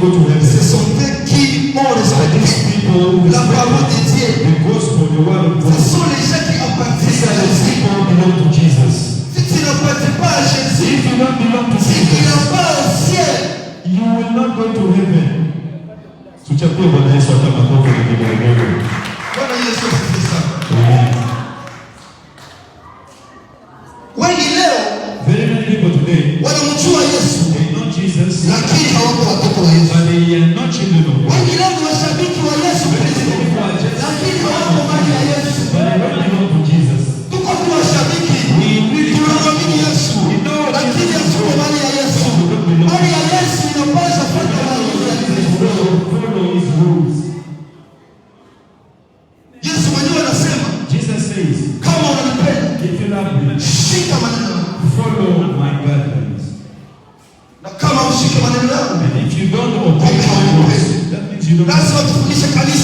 go to Ce heaven sont eux qui ont are respecté these people who la parole respect de Dieu. the gospel, the word of Ce God. sont les gens qui appartiennent These à are the Jésus. people who belong to Jesus. Si tu n'appartiens pas à Jésus, If you don't belong to tu Jesus, n'iras pas au ciel. You will not go to heaven. Tuchapie Bwana Yesu hata makofi na vigelegele. Bwana Yesu asifiwe sana. Amen. Wengi leo Very many people today, wanamjua Yesu, they know Jesus, lakini hawako watoto wa Yesu. But they are not children of God. Wengi leo ni washabiki wa Yesu Kristo, People are just, lakini hawako mali ya Yesu. But they don't belong to Jesus. Tuko tu washabiki, We really tunamwamini Yesu, We know lakini Jesus. hatuko mali ya Yesu. We don't belong. Mali ya Yesu inapaswa fuata maagizo ya Kristo. Follow his rules. Yesu mwenyewe anasema, Jesus says, kama unanipenda, "If you love me, shika maneno yangu, follow my guidelines." na kama ushike maneno yangu, And if you don't obey my rules, that means you don't. Lazima tufundishe kanisa.